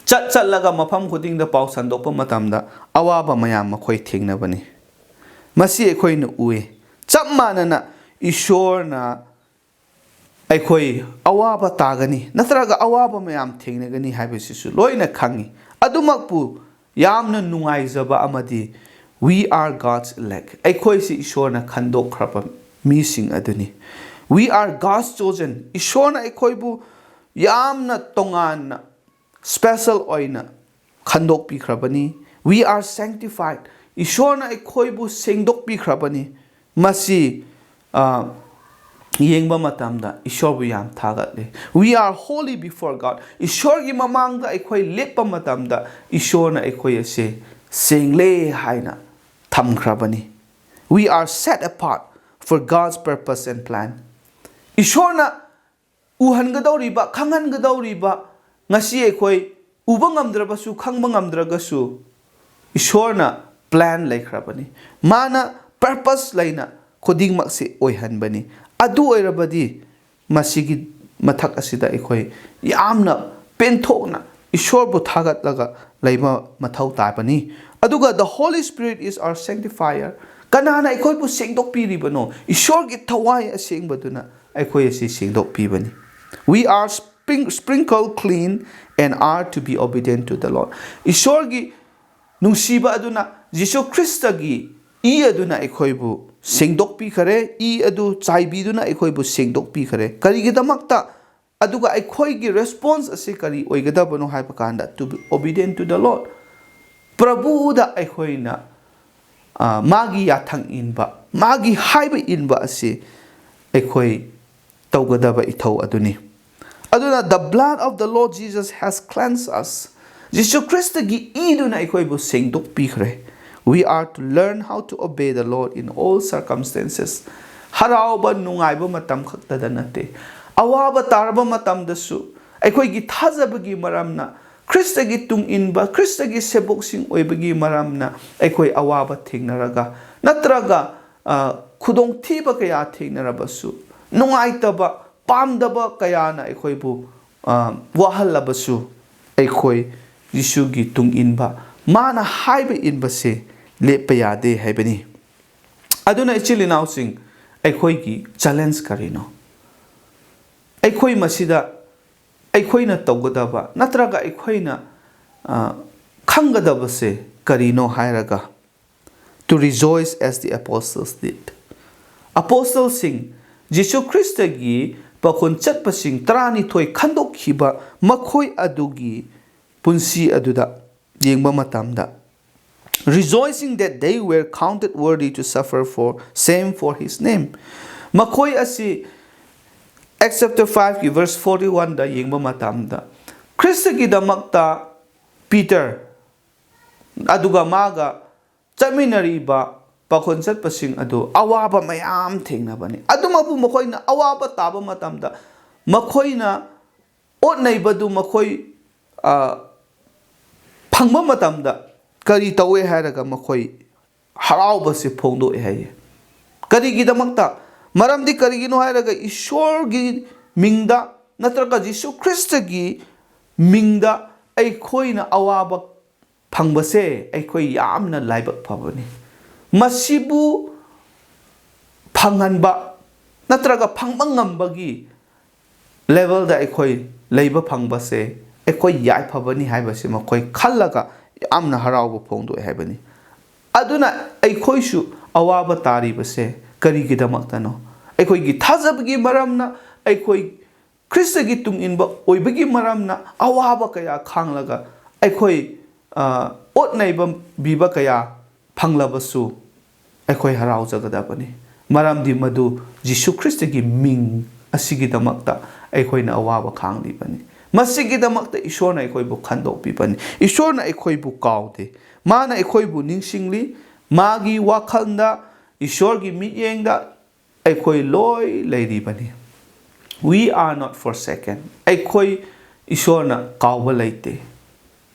ꯆꯠ ꯆꯠꯂꯒ ꯃꯐꯝ ꯈꯨꯗꯤꯡꯗ ꯄꯥꯎ ꯁꯟꯗꯣꯛꯄ ꯃꯇꯝꯗ ꯑꯋꯥꯕ ꯃꯌꯥꯝ ꯃꯈꯣꯏ ꯊꯦꯡꯅꯕꯅꯤ꯫ ꯃꯁꯤ ꯑꯩꯈꯣꯏꯅ ꯎꯏ꯫ ꯆꯞ ꯃꯥꯟꯅꯅ ꯏꯁꯣꯔꯅ ꯑꯩꯈꯣꯏ ꯑꯋꯥꯕ ꯇꯥꯒꯅꯤ ꯅꯠꯇ꯭ꯔꯒ ꯑꯋꯥꯕ ꯃꯌꯥꯝ ꯊꯦꯡꯅꯒꯅꯤ ꯍꯥꯏꯕꯁꯤꯁꯨ ꯂꯣꯏꯅ ꯈꯪꯉꯤ꯫ ꯑꯗꯨꯃꯛꯄꯨ ꯌꯥꯝꯅ ꯅꯨꯡꯉꯥꯏꯖꯕ ꯑꯃꯗꯤ, we are God's elect, ꯑꯩꯈꯣꯏꯁꯤ ꯏꯁꯣꯔꯅ ꯈꯟꯗꯣꯛꯈ꯭ꯔꯕ ꯃꯤꯁꯤꯡ ꯑꯗꯨꯅꯤ꯫ We are God's chosen, ꯏꯁꯣꯔꯅ ꯑꯩꯈꯣꯏꯕꯨ ꯌꯥꯝꯅ ꯇꯣꯉꯥꯟꯅ, special ꯑꯣꯏꯅ ꯈꯟꯗꯣꯛꯄꯤꯈ꯭ꯔꯕꯅꯤ꯫ We are sanctified, ꯏꯁꯣꯔꯅ ꯑꯩꯈꯣꯏꯕꯨ ꯁꯦꯡꯗꯣꯛꯄꯤꯈ꯭ꯔꯕꯅꯤ꯫ ꯃꯁꯤ, ꯑ, ꯌꯦꯡꯕ ꯃꯇꯝꯗ ꯏꯁꯣꯔꯕꯨ ꯌꯥꯝ ꯊꯥꯒꯠꯂꯤ꯫ We are holy before God, ꯏꯁꯣꯔꯒꯤ ꯃꯃꯥꯡꯗ ꯑꯩꯈꯣꯏ ꯂꯦꯞꯄ ꯃꯇꯝꯗ ꯏꯁꯣꯔꯅ ꯑꯩꯈꯣꯏ ꯑꯁꯦ ꯁꯦꯡꯂꯦ ꯍꯥꯏꯅ ꯊꯝꯈ꯭ꯔꯕꯅꯤ꯫ We are set apart for God's purpose and plan, ꯏꯁꯣꯔꯅ ꯎꯍꯟꯒꯗꯧꯔꯤꯕ, ꯈꯪꯍꯟꯒꯗꯧꯔꯤꯕ, ꯉꯁꯤ ꯑꯩꯈꯣꯏ ꯎꯕ ꯉꯝꯗ꯭ꯔꯕꯁꯨ, ꯈꯪꯕ ꯉꯝꯗ꯭ꯔꯒꯁꯨ, ꯏꯁꯣꯔꯅ plan ꯂꯩꯈ꯭ꯔꯕꯅꯤ꯫ ꯃꯥꯅ purpose ꯂꯩꯅ ꯈꯨꯗꯤꯡꯃꯛꯁꯤ ꯑꯣꯏꯍꯟꯕꯅꯤ꯫ ꯑꯗꯨ ꯑꯣꯏꯔꯕꯗꯤ ꯃꯁꯤꯒꯤ ꯃꯊꯛ ꯑꯁꯤꯗ ꯑꯩꯈꯣꯏ ꯌꯥꯝꯅ ꯄꯦꯟꯊꯣꯛꯅ ꯏꯁꯣꯔꯕꯨ ꯊꯥꯒꯠꯂꯒ ꯂꯩꯕ ꯃꯊꯧ ꯇꯥꯕꯅꯤ꯫ ꯑꯗꯨꯒ the Holy Spirit is our sanctifier, ꯀꯅꯥꯅ ꯑꯩꯈꯣꯏꯕꯨ ꯁꯦꯡꯗꯣꯛꯄꯤꯔꯤꯕꯅꯣ? ꯏꯁꯣꯔꯒꯤ ꯊꯋꯥꯏ ꯑꯁꯦꯡꯕꯗꯨꯅ ꯑꯩꯈꯣꯏ ꯑꯁꯤ ꯁꯦꯡꯗꯣꯛꯄꯤꯕꯅꯤ꯫ We are spring-, sprinkled clean and are to be obedient to the Lord. ꯏꯁꯣꯔꯒꯤ ꯅꯨꯡꯁꯤꯕ ꯑꯗꯨꯅ, ꯖꯤꯁꯨ ꯈ꯭ꯔꯤꯁꯇꯒꯤ ꯏ ꯑꯗꯨꯅ ꯑꯩꯈꯣꯏꯕꯨ ꯁꯦꯡꯗꯣꯛꯄꯤꯈꯔꯦ, ꯏ ꯑꯗꯨ ꯆꯥꯏꯕꯤꯗꯨꯅ ꯑꯩꯈꯣꯏꯕꯨ ꯁꯦꯡꯗꯣꯛꯄꯤꯈꯔꯦ꯫ ꯀꯔꯤꯒꯤꯗꯃꯛꯇ? ꯑꯗꯨꯒ ꯑꯩꯈꯣꯏꯒꯤ ꯔꯦꯁꯄꯣꯟꯁ ꯑꯁꯤ ꯀꯔꯤ ꯑꯣꯏꯒꯗꯕꯅꯣ ꯍꯥꯏꯕ ꯀꯥꯟꯗ, to be obedient to the Lord꯫ ꯄ꯭ꯔꯚꯨꯗ ꯑꯩꯈꯣꯏꯅ, ꯑ, ꯃꯥꯒꯤ ꯌꯥꯊꯪ ꯏꯟꯕ, ꯃꯥꯒꯤ ꯍꯥꯏꯕ ꯏꯟꯕ ꯑꯁꯤ ꯑꯩꯈꯣꯏ ꯇꯧꯒꯗꯕ ꯏꯊꯧ ꯑꯗꯨꯅꯤ꯫ ꯑꯗꯨꯅ, "The blood of the Lord Jesus has cleansed us." ꯖꯤꯁꯨ ꯈ꯭ꯔꯤꯁꯇꯒꯤ ꯏꯗꯨꯅ ꯑꯩꯈꯣꯏꯕꯨ ꯁꯦꯡꯗꯣꯛꯄꯤꯈ꯭ꯔꯦ꯫ "We are to learn how to obey the Lord in all circumstances." ꯍꯔꯥꯎꯕ, ꯅꯨꯡꯉꯥꯏꯕ ꯃꯇꯝ ꯈꯛꯇꯗ ꯅꯠꯇꯦ, ꯑꯋꯥꯕ ꯇꯥꯔꯕ ꯃꯇꯝꯗꯁꯨ, ꯑꯩꯈꯣꯏꯒꯤ ꯊꯥꯖꯕꯒꯤ ꯃꯔꯝꯅ, ꯈ꯭ꯔꯤꯁꯇꯒꯤ ꯇꯨꯡ ꯏꯟꯕ, ꯈ꯭ꯔꯤꯁꯇꯒꯤ ꯁꯦꯕꯣꯛꯁꯤꯡ ꯑꯣꯏꯕꯒꯤ ꯃꯔꯝꯅ, ꯑꯩꯈꯣꯏ ꯑꯋꯥꯕ ꯊꯦꯡꯅꯔꯒ, ꯅꯠꯇ꯭ꯔꯒ, ꯑ, ꯈꯨꯗꯣꯡꯊꯤꯕ ꯀꯌꯥ ꯊꯦꯡꯅꯔꯕꯁꯨ, ꯅꯨꯡꯉꯥꯏꯇꯕ, ꯄꯥꯝꯗꯕ ꯀꯌꯥꯅ ꯑꯩꯈꯣꯏꯕꯨ, ꯑ, ꯋꯥꯍꯜꯂꯕꯁꯨ, ꯑꯩꯈꯣꯏ ꯌꯤꯁꯨꯒꯤ ꯇꯨꯡ ꯏꯟꯕ, ꯃꯥꯅ ꯍꯥꯏꯕ ꯏꯟꯕꯁꯦ ꯂꯦꯞꯄ ꯌꯥꯗꯦ ꯍꯥꯏꯕꯅꯤ꯫ ꯑꯗꯨꯅ, ꯏꯆꯤꯜ ꯏꯅꯥꯎꯁꯤꯡ, ꯑꯩꯈꯣꯏꯒꯤ ꯆꯦꯂꯦꯟꯖ ꯀꯔꯤꯅꯣ? ꯑꯩꯈꯣꯏ ꯃꯁꯤꯗ ꯑꯩꯈꯣꯏꯅ ꯇꯧꯒꯗꯕ ꯅꯠꯇ꯭ꯔꯒ ꯑꯩꯈꯣꯏꯅ, ꯑ, ꯈꯪꯒꯗꯕꯁꯦ ꯀꯔꯤꯅꯣ ꯍꯥꯏꯔꯒ, "To rejoice as the apostles did." ꯑꯄꯣꯁꯇꯜꯁꯤꯡ, ꯖꯤꯁꯨ ꯈ꯭ꯔꯤꯁꯇꯒꯤ ꯄꯥꯈꯣꯟ ꯆꯠꯄꯁꯤꯡ ꯇꯔꯥꯅꯤꯊꯣꯏ ꯈꯟꯗꯣꯛꯈꯤꯕ ꯃꯈꯣꯏ ꯑꯗꯨꯒꯤ ꯄꯨꯟꯁꯤ ꯑꯗꯨꯗ ꯌꯦꯡꯕ ꯃꯇꯝꯗ, "Rejoicing that they were counted worthy to suffer for, same for his name." ꯃꯈꯣꯏ ꯑꯁꯤ Acts chapter five ꯀꯤ verse forty one ꯗ ꯌꯦꯡꯕ ꯃꯇꯝꯗ, ꯈ꯭ꯔꯤꯁꯇꯒꯤꯗꯃꯛꯇ ꯄꯤꯇꯔ ꯑꯗꯨꯒ ꯃꯥꯒ ꯆꯠꯃꯤꯟꯅꯔꯤꯕ ꯄꯥꯈꯣꯟ ꯆꯠꯄꯁꯤꯡ ꯑꯗꯨ ꯑꯋꯥꯕ ꯃꯌꯥꯝ ꯊꯦꯡꯅꯕꯅꯤ꯫ ꯑꯗꯨꯃꯛꯄꯨ ꯃꯈꯣꯏꯅ ꯑꯋꯥꯕ ꯇꯥꯕ ꯃꯇꯝꯗ, ꯃꯈꯣꯏꯅ ꯑꯣꯠ ꯅꯩꯕꯗꯨ ꯃꯈꯣꯏ, ꯑ, ꯐꯪꯕ ꯃꯇꯝꯗ ꯀꯔꯤ ꯇꯧꯋꯦ ꯍꯥꯏꯔꯒ, ꯃꯈꯣꯏ ꯍꯔꯥꯎꯕꯁꯤ ꯐꯣꯡꯗꯣꯛꯑꯦ ꯍꯥꯏꯌꯦ꯫ ꯀꯔꯤꯒꯤꯗꯃꯛꯇ? ꯃꯔꯝꯗꯤ ꯀꯔꯤꯒꯤꯅꯣ ꯍꯥꯏꯔꯒ, ꯏꯁꯣꯔꯒꯤ ꯃꯤꯡꯗ ꯅꯠꯇ꯭ꯔꯒ ꯖꯤꯁꯨ ꯈ꯭ꯔꯤꯁꯇꯒꯤ ꯃꯤꯡꯗ ꯑꯩꯈꯣꯏꯅ ꯑꯋꯥꯕ ꯐꯪꯕꯁꯦ ꯑꯩꯈꯣꯏ ꯌꯥꯝꯅ ꯂꯥꯏꯕꯛ ꯐꯕꯅꯤ꯫ ꯃꯁꯤꯕꯨ ꯐꯪꯍꯟꯕ ꯅꯠꯇ꯭ꯔꯒ ꯐꯪꯕ ꯉꯝꯕꯒꯤ ꯂꯦꯚꯦꯜꯗ ꯑꯩꯈꯣꯏ ꯂꯩꯕ ꯐꯪꯕꯁꯦ ꯑꯩꯈꯣꯏ ꯌꯥꯏꯐꯕꯅꯤ ꯍꯥꯏꯕꯁꯦ ꯃꯈꯣꯏ ꯈꯜꯂꯒ ꯌꯥꯝꯅ ꯍꯔꯥꯎꯕ ꯐꯣꯡꯗꯣꯛꯑꯦ ꯍꯥꯏꯕꯅꯤ꯫ ꯑꯗꯨꯅ ꯑꯩꯈꯣꯏꯁꯨ ꯑꯋꯥꯕ ꯇꯥꯔꯤꯕꯁꯦ ꯀꯔꯤꯒꯤꯗꯃꯛꯇꯅꯣ? ꯑꯩꯈꯣꯏꯒꯤ ꯊꯥꯖꯕꯒꯤ ꯃꯔꯝꯅ, ꯑꯩꯈꯣꯏ ꯈ꯭ꯔꯤꯁꯇꯒꯤ ꯇꯨꯡ ꯏꯟꯕ ꯑꯣꯏꯕꯒꯤ ꯃꯔꯝꯅ ꯑꯋꯥꯕ ꯀꯌꯥ ꯈꯥꯡꯂꯒ ꯑꯩꯈꯣꯏ, ꯑ, ꯑꯣꯠ ꯅꯩꯕ ꯄꯤꯕ ꯀꯌꯥ ꯐꯪꯂꯕꯁꯨ ꯑꯩꯈꯣꯏ ꯍꯔꯥꯎꯖꯒꯗꯕꯅꯤ꯫ ꯃꯔꯝꯗꯤ ꯃꯗꯨ ꯖꯤꯁꯨ ꯈ꯭ꯔꯤꯁꯇꯒꯤ ꯃꯤꯡ ꯑꯁꯤꯒꯤꯗꯃꯛꯇ ꯑꯩꯈꯣꯏꯅ ꯑꯋꯥꯕ ꯈꯥꯡꯂꯤꯕꯅꯤ꯫ ꯃꯁꯤꯒꯤꯗꯃꯛꯇ ꯏꯁꯣꯔꯅ ꯑꯩꯈꯣꯏꯕꯨ ꯈꯟꯗꯣꯛꯄꯤꯕꯅꯤ꯫ ꯏꯁꯣꯔꯅ ꯑꯩꯈꯣꯏꯕꯨ ꯀꯥꯎꯗꯦ꯫ ꯃꯥꯅ ꯑꯩꯈꯣꯏꯕꯨ ꯅꯤꯡꯁꯤꯡꯂꯤ꯫ ꯃꯥꯒꯤ ꯋꯥꯈꯜꯗ, ꯏꯁꯣꯔꯒꯤ ꯃꯤꯠꯌꯦꯡꯗ ꯑꯩꯈꯣꯏ ꯂꯣꯏ ꯂꯩꯔꯤꯕꯅꯤ꯫ We are not forsaken. ꯑꯩꯈꯣꯏ ꯏꯁꯣꯔꯅ ꯀꯥꯎꯕ ꯂꯩꯇꯦ꯫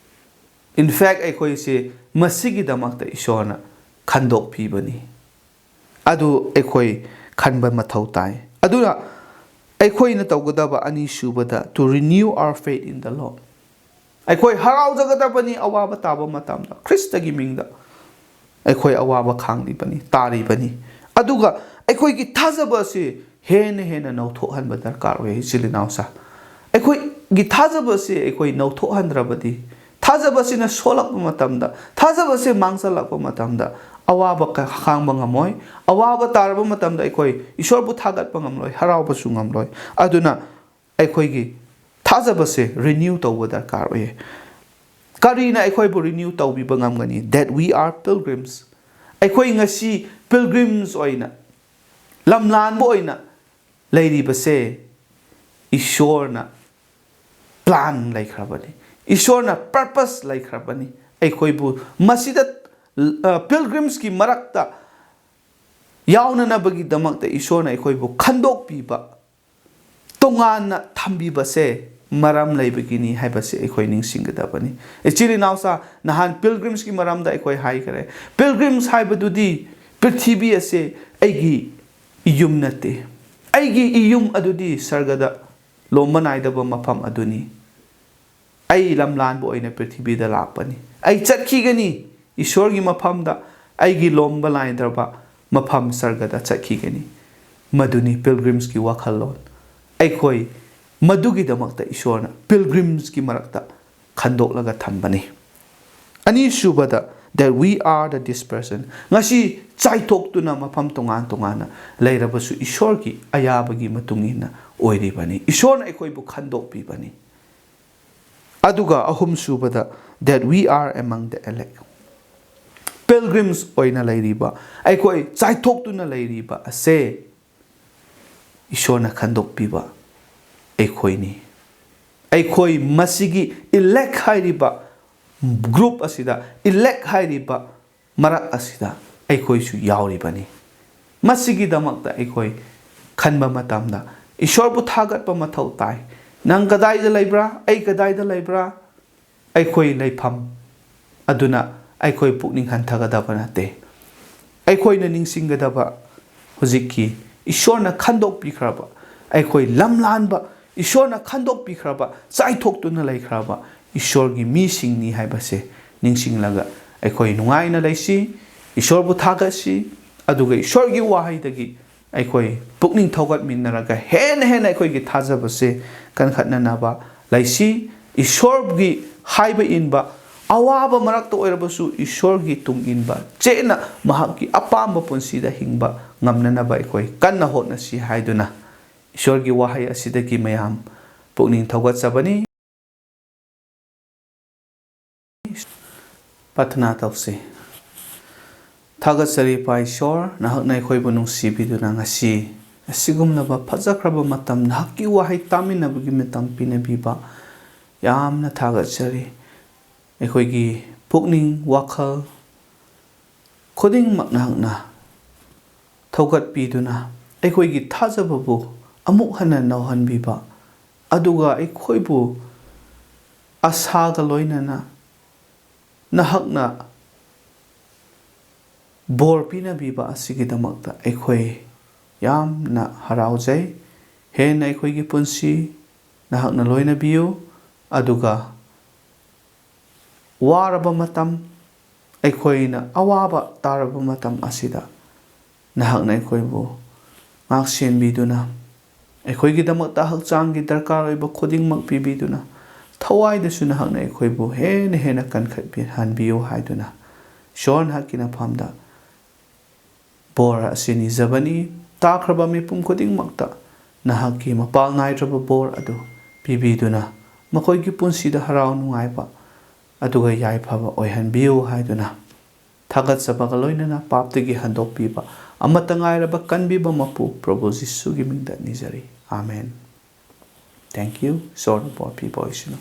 In fact, ꯑꯩꯈꯣꯏꯁꯦ ꯃꯁꯤꯒꯤꯗꯃꯛꯇ ꯏꯁꯣꯔꯅ ꯈꯟꯗꯣꯛꯄꯤꯕꯅꯤ꯫ ꯑꯗꯨ ꯑꯩꯈꯣꯏ ꯈꯟꯕ ꯃꯊꯧ ꯇꯥꯏ꯫ ꯑꯗꯨꯅ ꯑꯩꯈꯣꯏꯅ ꯇꯧꯒꯗꯕ ꯑꯅꯤꯁꯨꯕꯗ, to renew our faith in the Lord. ꯑꯩꯈꯣꯏ ꯍꯔꯥꯎꯖꯒꯗꯕꯅꯤ ꯑꯋꯥꯕ ꯇꯥꯕ ꯃꯇꯝꯗ, ꯈ꯭ꯔꯤꯁꯇꯒꯤ ꯃꯤꯡꯗ ꯑꯩꯈꯣꯏ ꯑꯋꯥꯕ ꯈꯥꯡꯂꯤꯕꯅꯤ, ꯇꯥꯔꯤꯕꯅꯤ꯫ ꯑꯗꯨꯒ ꯑꯩꯈꯣꯏꯒꯤ ꯊꯥꯖꯕ ꯑꯁꯤ ꯍꯦꯟꯅ ꯍꯦꯟꯅ ꯅꯧꯊꯣꯛꯍꯟꯕ ꯗꯔꯀꯥꯔ ꯑꯣꯏ, ꯏꯆꯤꯜ ꯏꯅꯥꯎꯁꯥ꯫ ꯑꯩꯈꯣꯏꯒꯤ ꯊꯥꯖꯕ ꯑꯁꯤ ꯑꯩꯈꯣꯏ ꯅꯧꯊꯣꯛꯍꯟꯗ꯭ꯔꯕꯗꯤ, ꯊꯥꯖꯕ ꯑꯁꯤꯅ ꯁꯣꯜꯂꯛꯄ ꯃꯇꯝꯗ, ꯊꯥꯖꯕ ꯑꯁꯤ ꯃꯥꯡꯁꯤꯜꯂꯛꯄ ꯃꯇꯝꯗ, ꯑꯋꯥꯕ ꯀ-, ꯈꯥꯡꯕ ꯉꯝꯃꯣꯏ꯫ ꯑꯋꯥꯕ ꯇꯥꯔꯕ ꯃꯇꯝꯗ ꯑꯩꯈꯣꯏ ꯏꯁꯣꯔꯕꯨ ꯊꯥꯒꯠꯄ ꯉꯝꯂꯣꯏ, ꯍꯔꯥꯎꯕꯁꯨ ꯉꯝꯂꯣꯏ꯫ ꯑꯗꯨꯅ ꯑꯩꯈꯣꯏꯒꯤ ꯊꯥꯖꯕꯁꯦ renew ꯇꯧꯕ ꯗꯔꯀꯥꯔ ꯑꯣꯏꯌꯦ꯫ ꯀꯔꯤꯅ ꯑꯩꯈꯣꯏꯕꯨ renew ꯇꯧꯕꯤꯕ ꯉꯝꯒꯅꯤ? That we are pilgrims. ꯑꯩꯈꯣꯏ ꯉꯁꯤ pilgrims ꯑꯣꯏꯅ, ꯂꯝꯂꯥꯟꯕ ꯑꯣꯏꯅ ꯂꯩꯔꯤꯕꯁꯦ ꯏꯁꯣꯔꯅ plan ꯂꯩꯈ꯭ꯔꯕꯅꯤ, ꯏꯁꯣꯔꯅ purpose ꯂꯩꯈ꯭ꯔꯕꯅꯤ꯫ ꯑꯩꯈꯣꯏꯕꯨ ꯃꯁꯤꯗ, ꯑ, pilgrimsꯀꯤ ꯃꯔꯛꯇ ꯌꯥꯎꯅꯅꯕꯒꯤꯗꯃꯛꯇ ꯏꯁꯣꯔꯅ ꯑꯩꯈꯣꯏꯕꯨ ꯈꯟꯗꯣꯛꯄꯤꯕ, ꯇꯣꯉꯥꯟꯅ ꯊꯝꯕꯤꯕꯁꯦ ꯃꯔꯝ ꯂꯩꯕꯒꯤꯅꯤ ꯍꯥꯏꯕꯁꯦ ꯑꯩꯈꯣꯏ ꯅꯤꯡꯁꯤꯡꯒꯗꯕꯅꯤ꯫ ꯏꯆꯤꯜ ꯏꯅꯥꯎꯁꯥ, ꯅꯍꯥꯟ pilgrimsꯀꯤ ꯃꯔꯝꯗ ꯑꯩꯈꯣꯏ ꯍꯥꯏꯈ꯭ꯔꯦ꯫ Pilgrims ꯍꯥꯏꯕꯗꯨꯗꯤ ꯄ꯭ꯔꯤꯊꯤꯕꯤ ꯑꯁꯦ ꯑꯩꯒꯤ ꯏꯌꯨꯝ ꯅꯠꯇꯦ꯫ ꯑꯩꯒꯤ ꯏꯌꯨꯝ ꯑꯗꯨꯗꯤ ꯁꯔꯒꯗ ꯂꯣꯝꯕ ꯅꯥꯏꯗꯕ ꯃꯐꯝ ꯑꯗꯨꯅꯤ꯫ ꯑꯩ ꯂꯝꯂꯥꯟꯕ ꯑꯣꯏꯅ ꯄ꯭ꯔꯤꯊꯤꯕꯤꯗ ꯂꯥꯛꯄꯅꯤ꯫ ꯑꯩ ꯆꯠꯈꯤꯒꯅꯤ ꯏꯁꯣꯔꯒꯤ ꯃꯐꯝꯗ, ꯑꯩꯒꯤ ꯂꯣꯝꯕ ꯅꯥꯏꯗ꯭ꯔꯕ ꯃꯐꯝ ꯁꯔꯒꯗ ꯆꯠꯈꯤꯒꯅꯤ꯫ ꯃꯗꯨꯅꯤ pilgrimsꯀꯤ ꯋꯥꯈꯜꯂꯣꯟ꯫ ꯑꯩꯈꯣꯏ ꯃꯗꯨꯒꯤꯗꯃꯛꯇ ꯏꯁꯣꯔꯅ pilgrimsꯀꯤ ꯃꯔꯛꯇ ꯈꯟꯗꯣꯛꯂꯒ ꯊꯝꯕꯅꯤ꯫ ꯑꯅꯤꯁꯨꯕꯗ, that we are the dispersion. ꯉꯁꯤ ꯆꯥꯏꯊꯣꯛꯇꯨꯅ ꯃꯐꯝ ꯇꯣꯉꯥꯟ ꯇꯣꯉꯥꯟꯅ ꯂꯩꯔꯕꯁꯨ ꯏꯁꯣꯔꯒꯤ ꯑꯌꯥꯕꯒꯤ ꯃꯇꯨꯡ ꯏꯟꯅ ꯑꯣꯏꯔꯤꯕꯅꯤ꯫ ꯏꯁꯣꯔꯅ ꯑꯩꯈꯣꯏꯕꯨ ꯈꯟꯗꯣꯛꯄꯤꯕꯅꯤ꯫ ꯑꯗꯨꯒ ꯑꯍꯨꯝꯁꯨꯕꯗ, that we are among the elect꯫ Pilgrims ꯑꯣꯏꯅ ꯂꯩꯔꯤꯕ, ꯑꯩꯈꯣꯏ ꯆꯥꯏꯊꯣꯛꯇꯨꯅ ꯂꯩꯔꯤꯕ ꯑꯁꯦ ꯏꯁꯣꯔꯅ ꯈꯟꯗꯣꯛꯄꯤꯕ ꯑꯩꯈꯣꯏꯅꯤ꯫ ꯑꯩꯈꯣꯏ ꯃꯁꯤꯒꯤ elect ꯍꯥꯏꯔꯤꯕ group ꯑꯁꯤꯗ, elect ꯍꯥꯏꯔꯤꯕ ꯃꯔꯛ ꯑꯁꯤꯗ ꯑꯩꯈꯣꯏꯁꯨ ꯌꯥꯎꯔꯤꯕꯅꯤ꯫ ꯃꯁꯤꯒꯤꯗꯃꯛꯇ ꯑꯩꯈꯣꯏ ꯈꯟꯕ ꯃꯇꯝꯗ ꯏꯁꯣꯔꯕꯨ ꯊꯥꯒꯠꯄ ꯃꯊꯧ ꯇꯥꯏ꯫ ꯅꯪ ꯀꯗꯥꯏꯗ ꯂꯩꯕ꯭ꯔꯥ? ꯑꯩ ꯀꯗꯥꯏꯗ ꯂꯩꯕ꯭ꯔꯥ? ꯑꯩꯈꯣꯏ ꯂꯩꯐꯝ ꯑꯗꯨꯅ ꯑꯩꯈꯣꯏ ꯄꯨꯛꯅꯤꯡ ꯍꯟꯊꯒꯗꯕ ꯅꯠꯇꯦ꯫ ꯑꯩꯈꯣꯏꯅ ꯅꯤꯡꯁꯤꯡꯒꯗꯕ ꯍꯧꯖꯤꯛꯀꯤ ꯏꯁꯣꯔꯅ ꯈꯟꯗꯣꯛꯄꯤꯈ꯭ꯔꯕ, ꯑꯩꯈꯣꯏ ꯂꯝꯂꯥꯟꯕ, ꯏꯁꯣꯔꯅ ꯈꯟꯗꯣꯛꯄꯤꯈ꯭ꯔꯕ, ꯆꯥꯏꯊꯣꯛꯇꯨꯅ ꯂꯩꯈ꯭ꯔꯕ ꯏꯁꯣꯔꯒꯤ ꯃꯤꯁꯤꯡꯅꯤ ꯍꯥꯏꯕꯁꯦ ꯅꯤꯡꯁꯤꯡꯂꯒ ꯑꯩꯈꯣꯏ ꯅꯨꯡꯉꯥꯏꯅ ꯂꯩꯁꯤ, ꯏꯁꯣꯔꯕꯨ ꯊꯥꯒꯠꯁꯤ, ꯑꯗꯨꯒ ꯏꯁꯣꯔꯒꯤ ꯋꯥꯍꯩꯗꯒꯤ ꯑꯩꯈꯣꯏ ꯄꯨꯛꯅꯤꯡ ꯊꯧꯒꯠꯃꯤꯟꯅꯔꯒ ꯍꯦꯟꯅ ꯍꯦꯟꯅ ꯑꯩꯈꯣꯏꯒꯤ ꯊꯥꯖꯕꯁꯦ ꯀꯟꯈꯠꯅꯅꯕ ꯂꯩꯁꯤ꯫ ꯏꯁꯣꯔꯒꯤ ꯍꯥꯏꯕ ꯏꯟꯕ, ꯑꯋꯥꯕ ꯃꯔꯛꯇ ꯑꯣꯏꯔꯕꯁꯨ ꯏꯁꯣꯔꯒꯤ ꯇꯨꯡ ꯏꯟꯕ, ꯆꯦꯠꯅ ꯃꯍꯥꯛꯀꯤ ꯑꯄꯥꯝꯕ ꯄꯨꯟꯁꯤꯗ ꯍꯤꯡꯕ ꯉꯝꯅꯅꯕ ꯑꯩꯈꯣꯏ ꯀꯟꯅ ꯍꯣꯠꯅꯁꯤ ꯍꯥꯏꯗꯨꯅ ꯏꯁꯣꯔꯒꯤ ꯋꯥꯍꯩ ꯑꯁꯤꯗꯒꯤ ꯃꯌꯥꯝ ꯄꯨꯛꯅꯤꯡ ꯊꯧꯒꯠꯆꯕꯅꯤ꯫ ꯄ꯭ꯔꯊꯅꯥ ꯇꯧꯁꯤ꯫ ꯊꯥꯒꯠꯆꯔꯤ ꯏꯄꯥ ꯏꯁꯣꯔ, ꯅꯍꯥꯛꯅ ꯑꯩꯈꯣꯏꯕꯨ ꯅꯨꯡꯁꯤꯕꯤꯗꯨꯅ ꯉꯁꯤ ꯑꯁꯤꯒꯨꯝꯂꯕ ꯐꯖꯈ꯭ꯔꯕ ꯃꯇꯝ, ꯅꯍꯥꯛꯀꯤ ꯋꯥꯍꯩ ꯇꯥꯃꯤꯟꯅꯕꯒꯤ ꯃꯇꯝ ꯄꯤꯅꯕꯤꯕ ꯌꯥꯝꯅ ꯊꯥꯒꯠꯆꯔꯤ꯫ ꯑꯩꯈꯣꯏꯒꯤ ꯄꯨꯛꯅꯤꯡ ꯋꯥꯈꯜ ꯈꯨꯗꯤꯡꯃꯛ ꯅꯍꯥꯛꯅ ꯊꯧꯒꯠꯄꯤꯗꯨꯅ ꯑꯩꯈꯣꯏꯒꯤ ꯊꯥꯖꯕꯕꯨ ꯑꯃꯨꯛ ꯍꯟꯅ ꯅꯧꯍꯟꯕꯤꯕ, ꯑꯗꯨꯒ ꯑꯩꯈꯣꯏꯕꯨ ꯑꯁꯥꯒ ꯂꯣꯏꯅꯅ ꯅꯍꯥꯛꯅ ꯕꯣꯔ ꯄꯤꯅꯕꯤꯕ ꯑꯁꯤꯒꯤꯗꯃꯛꯇ ꯑꯩꯈꯣꯏ ꯌꯥꯝꯅ ꯍꯔꯥꯎꯖꯩ꯫ ꯍꯦꯟꯅ ꯑꯩꯈꯣꯏꯒꯤ ꯄꯨꯟꯁꯤ ꯅꯍꯥꯛꯅ ꯂꯣꯏꯅꯕꯤꯌꯨ, ꯑꯗꯨꯒ ꯋꯥꯔꯕ ꯃꯇꯝ, ꯑꯩꯈꯣꯏꯅ ꯑꯋꯥꯕ ꯇꯥꯔꯕ ꯃꯇꯝ ꯑꯁꯤꯗ ꯅꯍꯥꯛꯅ ꯑꯩꯈꯣꯏꯕꯨ ꯉꯥꯛ ꯁꯦꯟꯕꯤꯗꯨꯅ, ꯑꯩꯈꯣꯏꯒꯤꯗꯃꯛꯇ ꯍꯛꯆꯥꯡꯒꯤ ꯗꯔꯀꯥꯔ ꯑꯣꯏꯕ ꯈꯨꯗꯤꯡꯃꯛ ꯄꯤꯕꯤꯗꯨꯅ, ꯊꯋꯥꯏꯗꯁꯨ ꯅꯍꯥꯛꯅ ꯑꯩꯈꯣꯏꯕꯨ ꯍꯦꯟꯅ ꯍꯦꯟꯅ ꯀꯟꯈꯠꯍꯟꯕꯤꯌꯨ ꯍꯥꯏꯗꯨꯅ ꯏꯁꯣꯔ, ꯅꯍꯥꯛꯀꯤ ꯅꯐꯝꯗ ꯕꯣꯔ ꯑꯁꯤ ꯅꯤꯖꯕꯅꯤ꯫ ꯇꯥꯈ꯭ꯔꯕ ꯃꯤꯄꯨꯝ ꯈꯨꯗꯤꯡꯃꯛꯇ ꯅꯍꯥꯛꯀꯤ ꯃꯄꯥꯜ ꯅꯥꯏꯗ꯭ꯔꯕ ꯕꯣꯔ ꯑꯗꯨ ꯄꯤꯕꯤꯗꯨꯅ ꯃꯈꯣꯏꯒꯤ ꯄꯨꯟꯁꯤꯗ ꯍꯔꯥꯎ ꯅꯨꯡꯉꯥꯏꯕ ꯑꯗꯨꯒ ꯌꯥꯏꯐꯕ ꯑꯣꯏꯍꯟꯕꯤꯌꯨ ꯍꯥꯏꯗꯨꯅ ꯊꯥꯒꯠꯆꯕꯒ ꯂꯣꯏꯅꯅ ꯄꯥꯞꯇꯒꯤ ꯍꯟꯗꯣꯛꯄꯤꯕ ꯑꯃꯠꯇ ꯉꯥꯏꯔꯕ ꯀꯟꯕꯤꯕ ꯃꯄꯨ ꯄ꯭ꯔꯚꯨ ꯖꯤꯁꯨꯒꯤ ꯃꯤꯡꯗ ꯅꯤꯖꯔꯤ꯫ ꯑꯥꯃꯦꯟ꯫ Thank you꯫ ꯏꯁꯣꯔꯅ ꯕꯣꯔ ꯄꯤꯕ ꯑꯣꯏꯁꯅꯨ꯫